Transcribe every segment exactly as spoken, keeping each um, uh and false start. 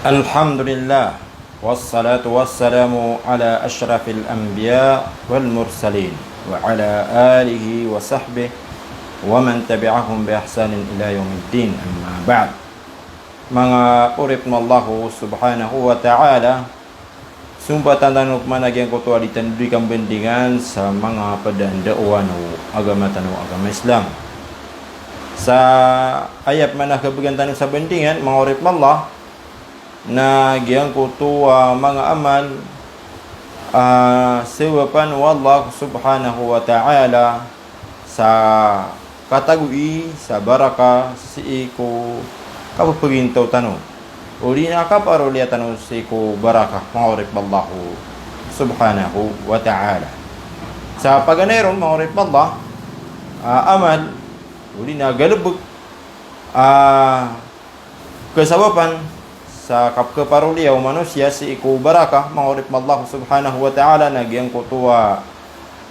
Alhamdulillah, wassalatu wassalamu ala ashrafil anbiya wal mursalin, wa ala alihi wa sahbihi wa man tabi'ahum bi ihsanin ila yawmiddin, amma ba'd. Manga oripn o Allah subhanahu wa ta'ala, sompatan tano pman a giyangkoto a di tano di kambandingan sa manga pd a ndaowan o agama tano a agama Islam. Sa aya pman a khabgan tano sa bandingan, manga oripn o Allah, na giyangkoto a manga amal a sabapan o Allah subhanahu wa ta'ala sa katagoi sa baraka sii ko kapapagintaw tano, odi na kaparoliya tano sii ko baraka, manga oripn o Allah subhanahu wa ta'ala. Sa paganay ron, manga oripn o Allah, a, amal, odi na galbk a kasabapan sa kapkhaparoliya o manosiya sii ko baraka, manga oripn o Allah subhanahu wa ta'ala, na giyangkoto a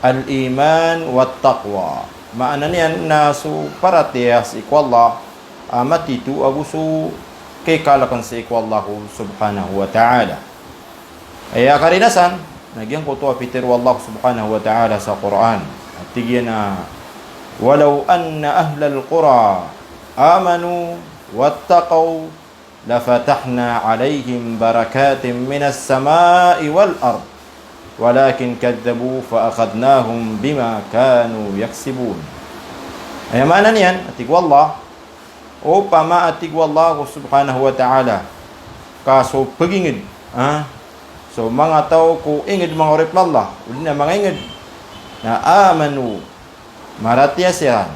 al-iman wat taqwa. Maana niyan na so paratiyaya sii ko Allah a matito ago so kikalkn sii ko Allah subhanahu wa ta'ala. Aya karinasan, na giyangkoto a pitharo o Allah subhanahu wa ta'ala sa Qur'an, a tig iyan a, "Walaw anna ahlal qura amanu wattaqaw lafatahna alayhim barakatin minas sama'i wal ard, walakin kadhdhabu fa akhadhnahum bima kanu yaksibun." Aya maana niyan, a tig o Allah, opama, a tig o Allah subhanahu wa ta'ala, ka so pagingd, ha? So manga taw ko ingd, manga oripn o Allah, odi na manga ingd, na amanu, maratiyaya siran,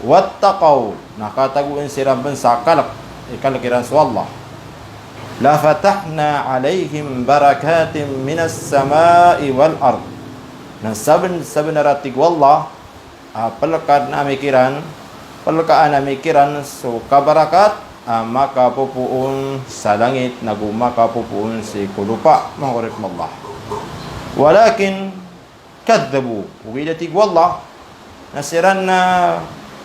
wattaqaw, na katagoan siran pn sa kalk, ikalk iran so Allah. Lafatahna alayhim barakatin minas sama'i wal ard. Na sabn, sabnar, a tig o Allah, a plkadn ami kiran, plkaan ami kiran so kabarakat a makapopoon sa langit nago makapopoon sii ko lopa, manga oripn o Allah. Walakin kadhdhabu, ogaid, a tig o Allah, na siran na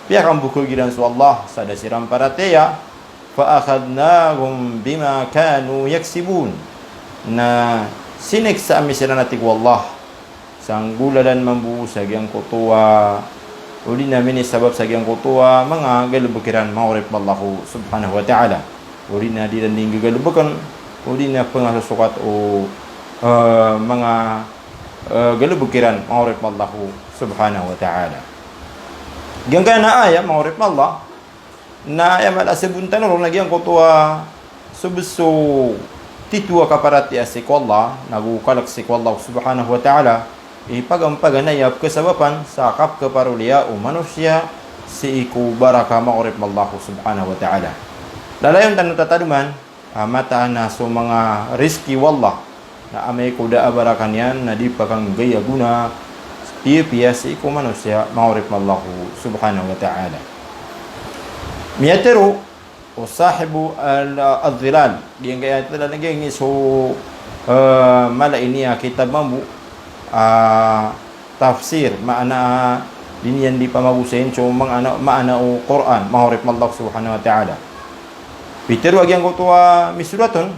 piyakambokhag iran so Allah sa da siran paratiyaya, fa akhadhnahum bima kanu yaksibun. Na siniksa ami siran, a tig o Allah, sa nggolalan mambo sa giyangkoto a, odi na minisabap sa giyangkoto a manga galbk iran, manga oripn o Allah subhanahu wa ta'ala. Odi na di iran di nggagalbkn, odi na pngasosokat o, eh, manga, eh, galbk iran, manga oripn o Allah subhanahu wa ta'ala. Giyangkaya a aya, manga oripn o Allah, na aya mala a sabot tano ron na giyangkoto a so bs so tito a kaparatiyaya sii ko Allah nago kalk sii ko Allah subhanahu wa ta'ala, i paganay-paganay a pkhasabapan sa kapkhaparoliya o manosiya sii ko baraka, manga oripn o Allah subhanahu wa ta'ala. Lalayon tano tatadman a mataan a so manga rizki o Allah na amay ko da a baraka niyan na di pakanggay a gona piyapiya sii ko manosiya, manga oripn o Allah subhanahu wa ta'ala. Miyatharo o sahibu al-, adh-dhilal, giyangkaya a dhilal, giyangkaya so, eh, mala ini a kitab mambo, ah, tafsir, maana, di niyan di pamagosayin so maana, maana o Qur'an, manga oripn o Allah subhanahu wa ta'ala. Pitharo a giyangkoto a misorat on,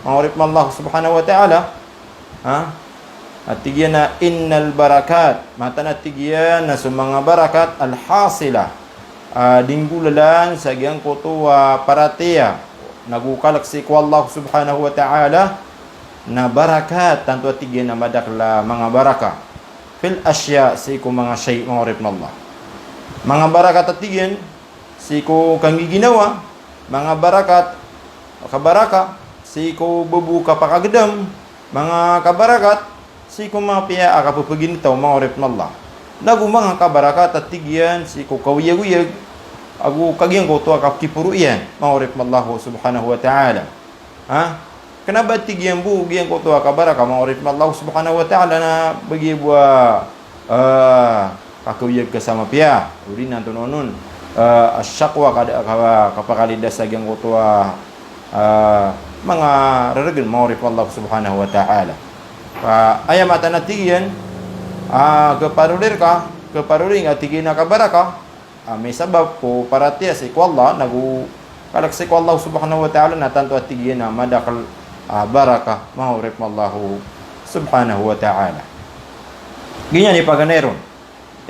manga oripn o Allah subhanahu wa ta'ala, ha? A tig iyan a, "Innal barakat," mataan, a tig iyan, na so manga barakat, "al-hasila," a, di nggolalan sa giyangkoto a paratiyaya nago kalk sii ko Allah subhanahu wa ta'ala, na barakat, tanto, a tig iyan, a madakl a manga baraka, "fil ashya," sii ko manga shay', manga oripn o Allah. Manga barakat, a tig iyan, sii ko kanggiginawa, manga barakat, kabaraka, sii ko babo kapakagdam, manga kabarakat, sii ko mapiya a kapapagintaw, manga oripn o Allah. Nago manga kabarakat, a tig iyan, sii ko kaoyagoyag, ago kagiyangkoto a kapkiporo iyan, manga oripn o Allah subhanahu wa ta'ala. Ha? Kna ba, tig iyan, bo giyangkoto a kabaraka, manga oripn o Allah subhanahu wa ta'ala, na ba giya bo a, ah, kakaoyag ka sa mapiya, odi na antonaa on, ah, ash-shaqwa, kada ka, kapakalidasa giyangkoto a, ah, manga rargn, manga oripn o Allah subhanahu wa ta'ala. Ka aya mataan, a tig iyan, ah, khaparoli rka, khaparoli ngka, a tig iyan, a kabaraka, a misabap ko paratiyaya sii ko Allah, nago kalk sii ko Allah subhanahu wa ta'ala na tanto a tig iyan a madakl a barakah, manga oripn o Allah subhanahu wa ta'ala. Giyanan i paganay ron.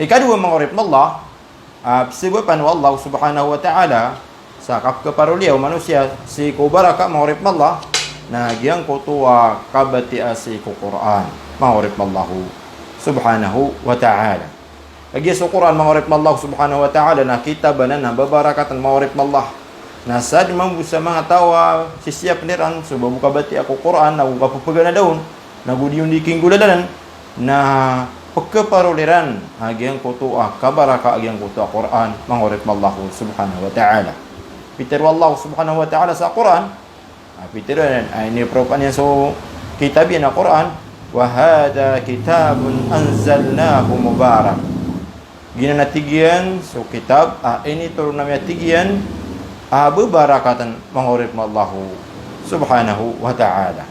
Ikadowa, manga oripn o Allah, a pzabapan o Allah subhanahu wa ta'ala sa kapkhaparoliya o manosiya sii ko barakah, manga oripn o Allah, na giyangkoto a kabatiya sii ko Qur'an, manga oripn o Allah subhanahu wa ta'ala. Kagiya so Qur'an, manga oripn o Allah subhanahu wa ta'ala, na kitab anan a babarakatan, manga oripn o Allah. Na sadn mambo sa manga taw a sisiyapn iran so ba bo kabatiya ko Qur'an, na go kapphagana daon, na go di on di kinggolalanan, na pkhaparoli ran a giyangkoto a kabarakah a giyangkoto a Qur'an, manga oripn o Allah subhanahu wa ta'ala. Pitharo o Allah subhanahu wa ta'ala sa Qur'an, a pitharo iyan, a inipropan iyan so kitab iyan a Qur'an, "Wa hadha kitabun anzalnahu mubarak." Giyanan a tig iyan so kitab a initoron ami a tig iyan a babarakatan, manga oripn o Allah subhanahu wa ta'ala.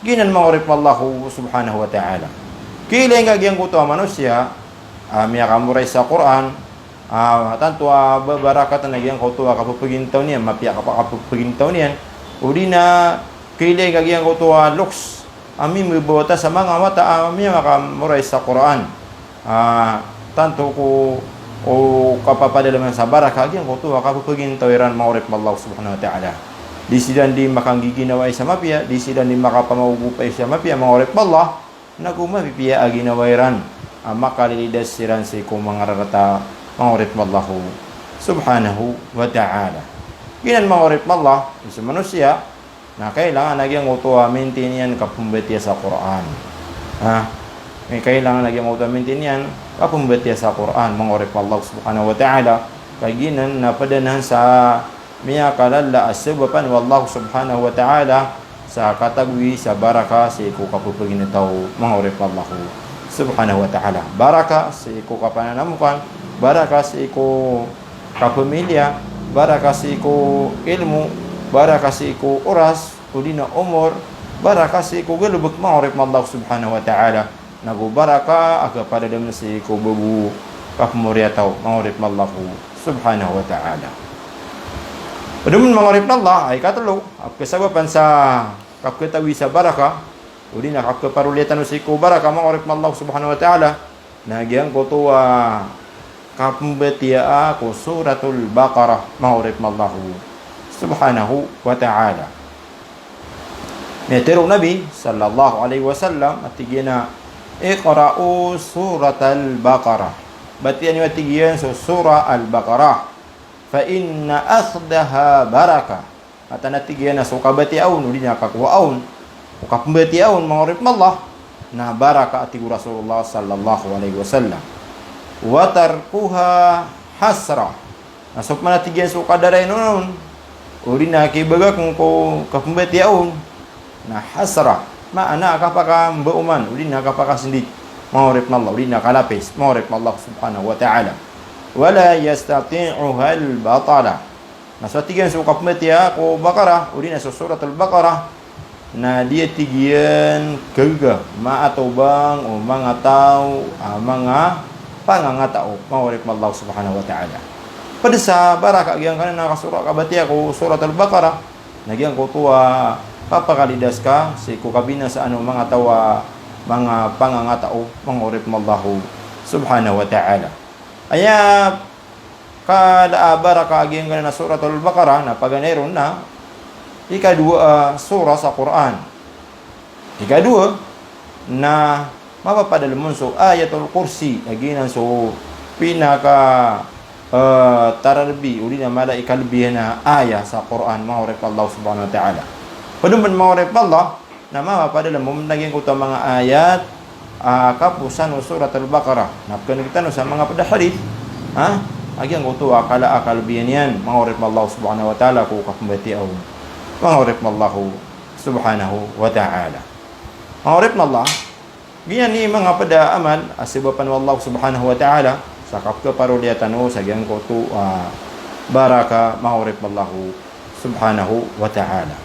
Giyanan, manga oripn o Allah subhanahu wa ta'ala. Kiilay ngka giyangkoto a manosiya a miyakamemorize sa Qur'an, a tanto a babarakatan a giyangkoto a kapphagintawon iyan, mapiya a kapphagintawon iyan. O di na kiilay ngka giyangkoto a loks a mimbawata sa manga mata a miyamakamemorize sa Qur'an. A tanto ko, o kapapadalman sa barakah a giyangkoto a kapphagintawon iran, manga oripn o Allah subhanahu wa ta'ala. Di siran di makanggiginawai sa mapiya, di siran di makapamaogopay sa mapiya, manga oripn o Allah, na go mapipiya a ginawa iran a makalilidas siran sii ko manga rarata, manga oripn o Allah subhanahu wa ta'ala. Giyanan, manga oripn o Allah, so manosiya na kailangan a giyangkoto a maintain iyan kapmbatiya sa Qur'an. Ha? Kailangan a giyangkoto a maintain iyan kapmbatiya sa Qur'an, manga oripn o Allah subhanahu wa ta'ala. Ka giyanan na pd anan sa miyakalala a sabapan o Allah subhanahu wa ta'ala sa katagowi sa barakah sii ko kapphagintawon, manga oripn o Allah subhanahu wa ta'ala. Barakah sii ko kapananamokan, barakah sii ko kapamilya, barakah sii ko ilmo, barakah sii ko oras, o di na omor, barakah sii ko galbk, manga oripn o Allah subhanahu wa ta'ala. Na go barakah a kapadalman sii ko ba bo kapmoriyataw, manga oripn o Allah subhanahu wa ta'ala. Pd on, manga oripn o Allah, a ikatlo a kasabapan sa kapkhatagowi sa barakah, o di na kapkhaparoliya tano sii ko barakah, manga oripn o Allah subhanahu wa ta'ala, na giyangkoto a kapmbatiyaa ko Suratul Baqarah, manga oripn o Allah subhanahu wa ta'ala. Miyatero o Nabi sallallahu alaihi wasallam a tig iyan a, "Iqra'u Suratal Baqarah." Batiya niyo, a tig iyan, so Surah Al-Baqarah. "Fa inna akhdaha barakah." Mataan a tig iyan a so kabatiyaa on, o di na kakowaa on, o kapmbatiyaa on, manga oripn o Allah, na barakah, a tig o Rasulullah sallallahu alaihi wasallam. "Wa tarkuha hasrah." Na so pman, a tig iyan, so kadarain on, o di na kibagakn ko kapmbatiyaa on, na hasrah. Maana a kapakambaoman, o di na kapakasndit, manga oripn o Allah, o di na kalapis, manga oripn o Allah subhanahu wa ta'ala. "Wa la yastati'uhal batala." Na so, a tig iyan, so kapmbatiyaa ko Baqarah, o di na so Suratul Baqarah, na di, a tig iyan, khagaga maatobang o manga taw a manga pangangataw, manga oripn o Allah subhanahu wa ta'ala. Pd sa barakah a giyangkanan a kasura, kabatiyaa ko Suratul Baqarah, na giyangkoto a papakalidas ka sii ko kabinasaan o manga taw a manga pangangataw, manga oripn o Allah subhanahu wa ta'ala. Aya kala a barakah a giyangkanan a Suratul Baqarah na paganay ron na ikadowa a surah sa Qur'an. Ikadowa na mapapadalm on so Ayatul Kursi, a giyanan so pinaka, eh, tararbi, o di na mala i kalbihan a ayah sa Qur'an, manga oripn o Allah subhanahu wa ta'ala. Pd on pn, manga oripn o Allah, na mapapadalm on a giyangkoto a manga ayat a kaposan o Suratul Baqarah. Na pkhan'g tano sa manga pd a hadith, ha? A giyangkoto a kala a kalbihan iyan, manga oripn o Allah subhanahu wa ta'ala, ko kapmbatiyaa on, manga oripn o Allah subhanahu wa ta'ala. Manga oripn o Allah, giyanan i manga pd a amal a sabapan o Allah subhanahu wa ta'ala sa kapkhaparoliya tano sa giyangkoto a barakah, manga oripn o Allah subhanahu wa ta'ala.